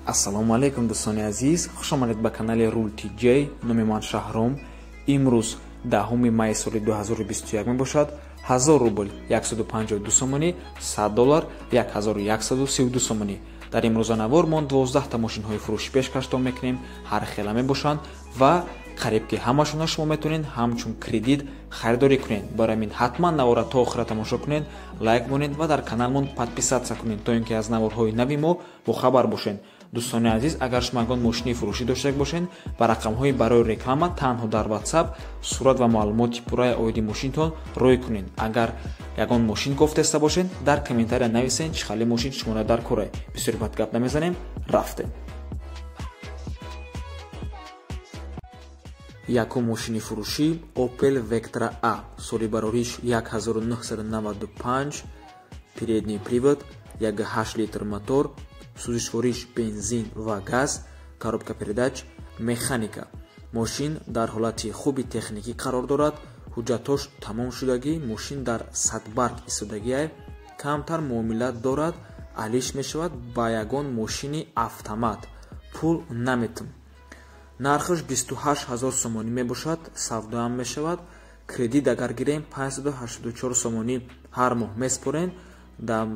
Ассалому алайкум, дӯстони азиз, хуш омадед ба канали Рул TJ. Номи ман Шаҳром. Имрӯз 10 май соли 2021 мебошад. 1000 рубл 152 сомонӣ, 100 доллар 1132 сомонӣ. Дар имрӯза навор мо 12 та мошинҳои фурӯшӣ пешкаштон мекунем, ҳар хела мебошанд ва қариб ки ҳамашонро шумо метавонед ҳамчун кредит харидорӣ кунед. Барои ҳамин ҳатман навора то охира тамошо кунед, лайк монед ва дар каналмон подписаться кунед, то ин ки аз наворҳои нави мо бохабар бошед. Дӯстони азиз, агар шумо ягон мошини фурӯшӣ дошта бошед, ба рақамҳои барои реклама танҳо дар WhatsApp сурат ва маълумоти пурраи оиди мошинтон рӯй кунед. Агар ягон мошин кофтеста бошед, дар комментария нависед, чӣ хали мошин шуморо дар кора. Бисёр бад гап намезанем, рафтем. Якум мошини фурӯшӣ Opel Vectra A, соли барориш 1995, передний привод, 1,8 литр мотор, сӯзишвориш бензин ва газ, коробка передач механика. Мошин дар ҳолати хуби техникӣ қарор дорад, ҳуҷҷатҳош тамом шудагӣ, мошин дар садбарг истодагиай, камтар муомила дорад, алиш мешавад ба ягон мошини автомат, пул наметум. Нархаш 28 000 сомонӣ мебошад, савдоам мешавад. Кредит агар гирем 584 сомонӣ ҳар моҳ меспорем,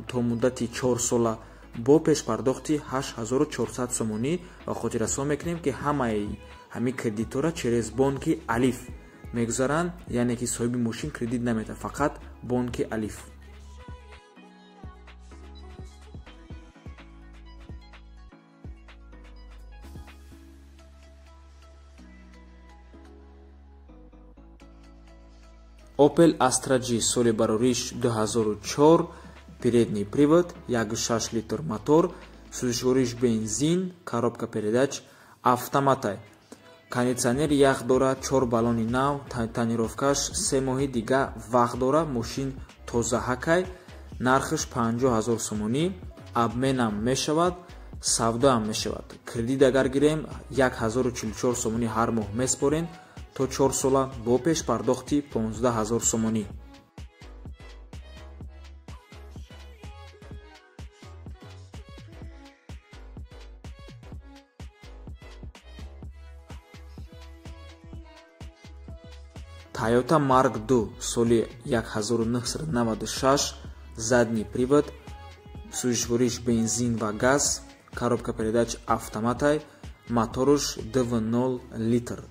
то муддати 4 сола бо пешпардохти 8400 сомонӣ. Ва хотиррасон мекунем, ки ҳамаи ҳамин кредитҳоро через бонки Алиф мегузаранд, яъне ки соҳиби мошин кредит наметавад, фақат бонки Алиф. Opel Astra G, соли барориш 2004, передний привод, 1,6 литр мотор, сӯзишвориш бензин, коробка передач автоматай. Кондитсионер ях дорад, 4 баллони нав, тонировкаш 3 моҳи дига вақт дорад, мошин тозаҳакай, нархаш 50 000 сомонӣ, обменам мешавад, савдоам мешавад. Кредит агар гирем 1044 сомонӣ ҳар моҳ меспорем то 4 сола бо пешпардохти 15 000 сомонӣ. Toyota Mark II, соли 1996, задний привод, сӯзишвориш бензин ва газ, коробка передач автоматай, моторуш 2.0 литр.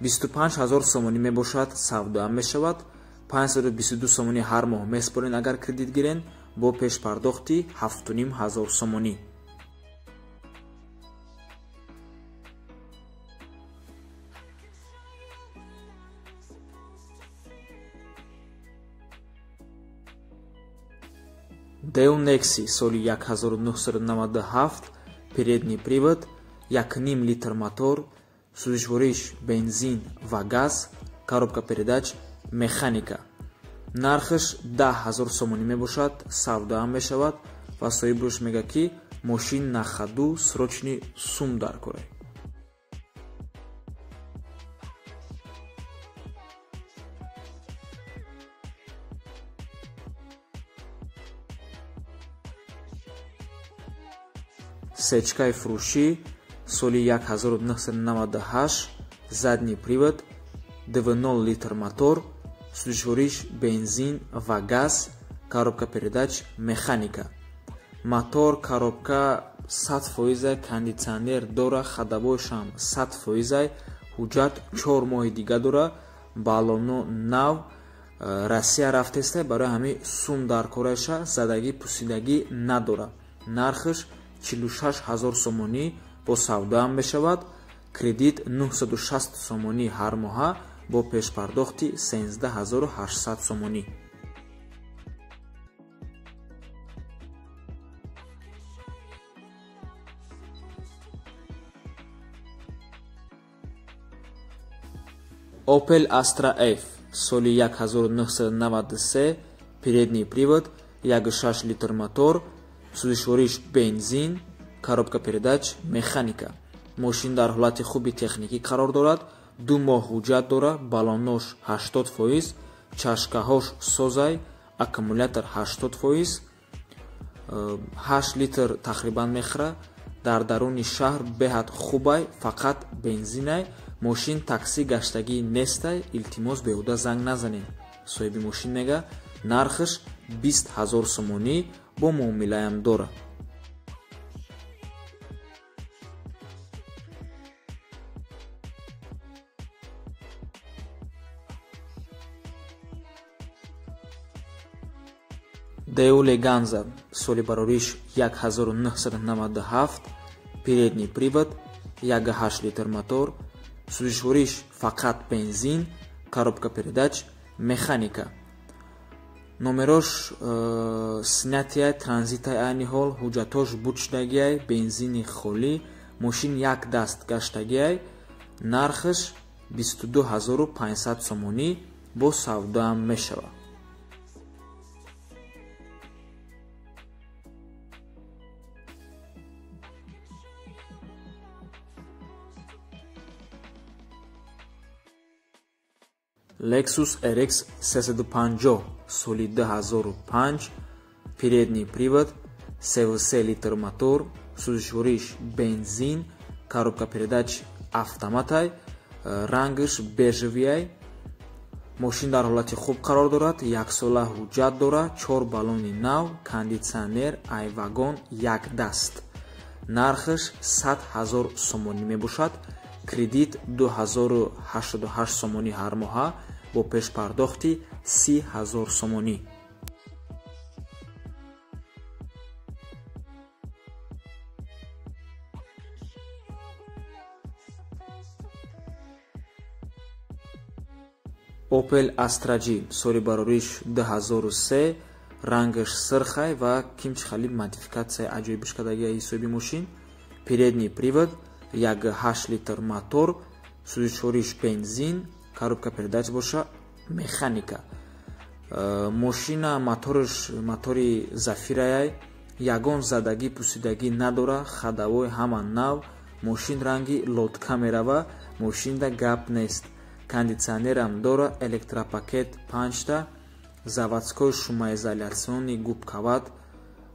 25 000 сомонӣ мебошад, савдоам мешавад. 522 сомонӣ ҳар моҳ меспорен агар кредит гирен, бо пешпардохти 7500 сомонӣ. Daewoo Nexi, соли 1997, передний привод, 1,5 литр мотор, сӯзишвориш бензин ва газ, коробка передач механика. Нархаш 10 000 сомонӣ мебошад, савдоам мешавад ва соҳибаш мегӯяд, ки мошин на ходу, срочный сум дар кора. Сечкаи фурӯшӣ, соли 1998, задний привод, 2.0 литр мотор, сӯзишвориш бензин ва газ, коробка передач механика. Мотор, коробка 100%, кондитсионер дора, ходовойшам 100%, ҳуҷҷат 4 моҳи дига дора, баллоно нав, Россия рафтеста, барои ҳамин сум дар кораша, задагӣ пусидагӣ надора. Нархаш 46 000 сомонӣ, бо савдоам мешавад. Кредит 960 сомонӣ ҳар моҳа бо пешпардохти 13800 сомонӣ. Opel Astra F, соли 1993, передний привод, 1,6 литр мотор, сӯзишвориш бензин, коробка передач механика. Мошин дар ҳолати хуби техникӣ қарор дорад, 2 моҳ ҳуҷҷат дорад, баллонош 80%, чашкаҳош созай, аккумулятор 80%, 8 литр тақрибан мехӯрад. Дар даруни шаҳр беҳад хубай, фақат бензинай. Мошин такси гаштагӣ нестай, илтимос беҳуда занг назанед. Соҳиби мошин мега нархаш 20 000 сомонӣ бо муомилаям дора. Daewoo Leganza соли барориш 1997, передний привод, 1,8 литр мотор, сӯзишвориш фақат бензин, коробка передач механика. Номерош снятияй, транзитай айни ҳол, ҳуҷҷатош буд шудагиай, бензини холӣ, мошин як даст гаштагиай, нархаш 22 500 сомонӣ бо савдоам мешавад. Lexus RX 350 соли 2005, передний привод, 3,3 литр мотор, сӯзишвориш бензин, коробка передач автоматай, рангаш бежевиай. Мошин дар ҳолати хуб қарор дорад, яксола ҳуҷҷат дорад, 4 баллони нав, кондитсионер, айвагон як даст. Нархаш 100 000 сомонӣ мебошад. Кредит 2088 сомонӣ ҳар моҳа бо пешпардохти 30 000 сомонӣ. Opel Astra G соли барориш 2003, рангаш сирхай ва кимчи хали модификатсияи аҷоибиш кардагиа ҳисоби мошин. Передний привод, 1,8 литр мотор, сӯзишвориш бензин, коробка передач боша механика. Мошина мотораш мотори зафираяй, ягон задагӣ пусидагӣ надора, ходовой ҳама нав, мошин ранги лодка мерава, мошинда гап нест. Кондитсионерам дора, электропакет 5та, заводской шумоизоляционный губкават,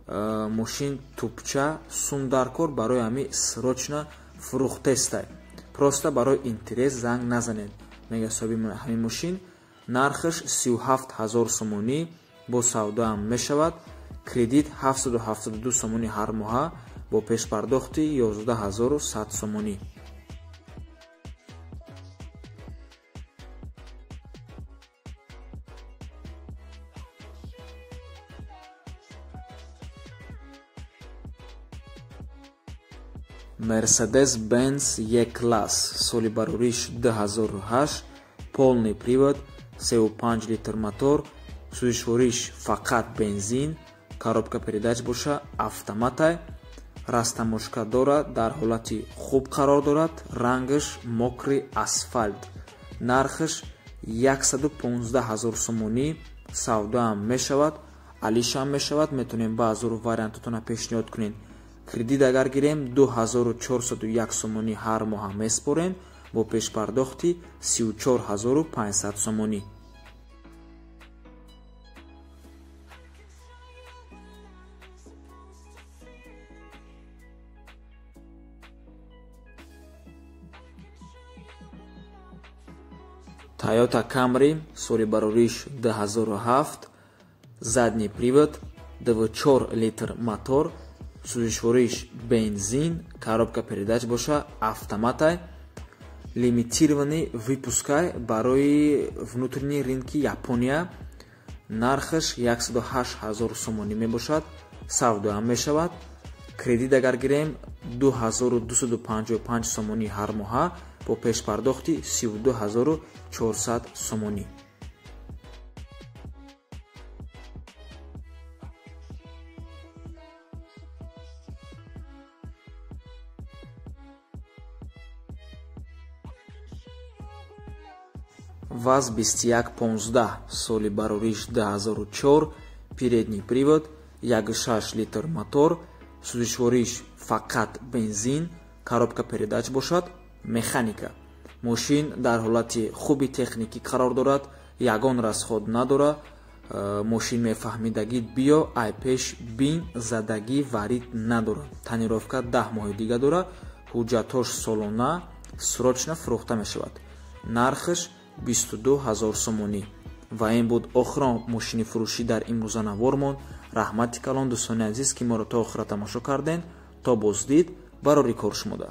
мошин тупча, сум даркор барои ҳами срочно фурӯхтестай. Просто барои интерес занг назанед. Мега соҳиби ҳамин мошин нархаш 37 000 сомонӣ бо савдоам мешавад. Кредит 772 сомонӣ ҳар моҳа бо пешпардохти 11100 сомонӣ. Mercedes-Benz E-Class соли барориш 2008, полный привод, 3,5 литр мотор, сӯзишвориш фақат бензин, коробка передач боша автоматай, растамошка дорад, дар ҳолати хуб қарор дорад, рангаш мокри асфалт. Нархаш 115 000 сомонӣ, савдоам мешавад, алишам мешавад, метавонем баъзуру вариантотона пешниҳод кунем. Кредит агар гирем 2401 сомонӣ ҳар моҳа меспорем бо пешпардохти 34 500 сомонӣ. Toyota Camry соли барориш 2007, задний привод, 2,4 литр мотор, сӯзишвориш бензин, коробка передач боша автоматай, лимитированный выпускай барои внутренний рынки Япония, нархаш 108 000 сомонӣ мебошад, савдоам мешавад. Кредит агар гирем 2255 сомонӣ ҳар моҳа бо пешпардохти 32 400 сомонӣ. ВАЗ 2115 соли барориш 2004, передний привод, 1,6 литр мотор, сӯзишвориш фақат бензин, коробка передач бошад, механика. Мошин дар ҳолати хуби техникӣ қарор дорад, ягон расход надорад, Мошин мефаҳмидагӣ биё, ай пеш бин, задагӣ варид надорад. Тонировка 10 моҳи дига дора, ҳуҷҷатҳош солона, срочно фурӯхта мешавад. Нархаш 22 000 сомонӣ. Ва ин буд охирон мошини фурӯшӣ дар имрӯза навормон. Раҳмати калон, дӯстони азиз, ки моро то охира тамошо карден. То боздид, барори кор шумода.